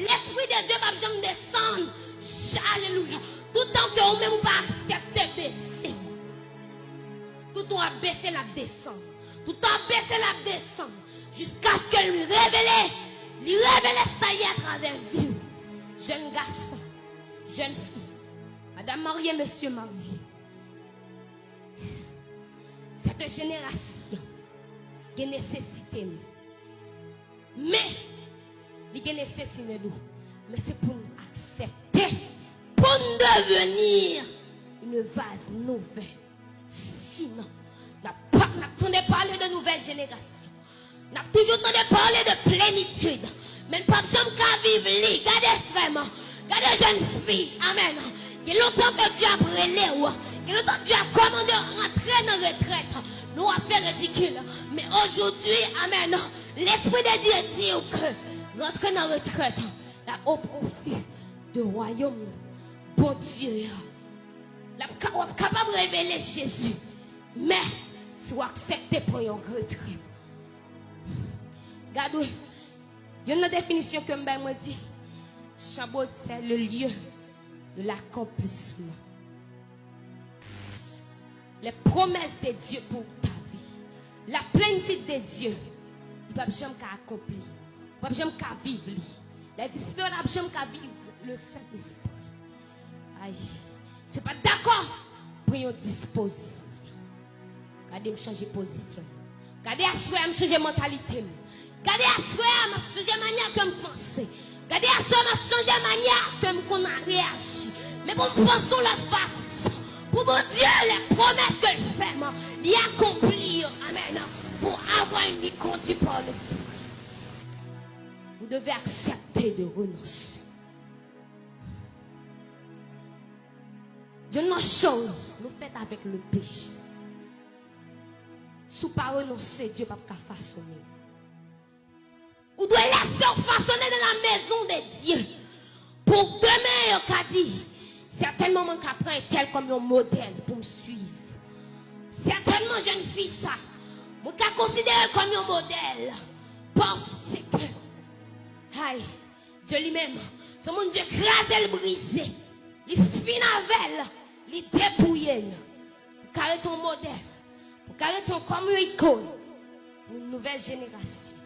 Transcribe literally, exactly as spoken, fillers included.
Lespri de Dye p ap janm desann. Alelouya. Toutan ke ou menm ou pa aksepte bese. Toutan w ap bese, l ap desann. Toutan w ap bese, l ap desann. Jiskaske li revele, li revele sa li ye atravè vi w. Jèn gason, jèn fi, madanm marye, mesye marye. Sèt jenerasyon gen nesesite nou. Men, li gen nesesite nou. Men se pou n aksepte, pou n deveni une vase nouvelle. Sinon, n ap pa, n ap tande pale de nouvèl jenerasyon. N ap toujou tande pale de plenitid. Men n p ap janm ka viv li. Gade frè m, gade jèn fi. Amèn. Gen lontan ke Dye ap rele w. Gen lontan Dye ap kòmande w rantre nan retrèt. Men w ap fè ridikil. Men ojodwi, amèn, Lespri de Dye di w ke rantre nan retrèt la o pwofi de wayòm Bondye a. L ap ka, w ap kapab revele Jezi. Men, si w aksepte pran yon retrèt. Gade, youn nan definisyon ke m bay, mwen di, Chambaud, c'est le lieu de l'accomplissement. Les promesses de Dieu pour ta vie. La plénitude de Dieu, li p ap janm ka akonpli. Ou p ap janm ka viv li. Lè di Senyè, w p ap janm ka viv le Saint-Esprit. Ay, si w pa dakò, pran yon dispozisyon. Gade m chanje pozisyon. Gade aswè a m chanje mantalite m. Gade aswè a m ap chanje manyè ke m panse. Gade aswè a m ap chanje manyè ke m konn reyaji. Men pou m panse yon lòt fason. Pou Bondye, les promesses ke l fè m, li akonpli yo. Amèn. Pour avoir une vie conduite par l'Esprit, vous devez accepter de renoncer. Youn nan choz nou fèt avèk le péché. Si w pa renonse, Dye p ap ka fasone w. Ou dwe lese w fasone dans la maison de Dieu. Pou demen yo ka di, sètènman mwen ka pran entèl kòm yon modèl pou m swiv. Sètènman jèn fi sa, mwen ka konsidere l kòm yon modèl. Paske, ay, Dye li menm, se moun Dye kraze l, brize. Li fin avè l, li depouye l. Pou ka rete yon modèl, pou ka rete yon kòm yon ikòn pou yon nouvèl jenerasyon.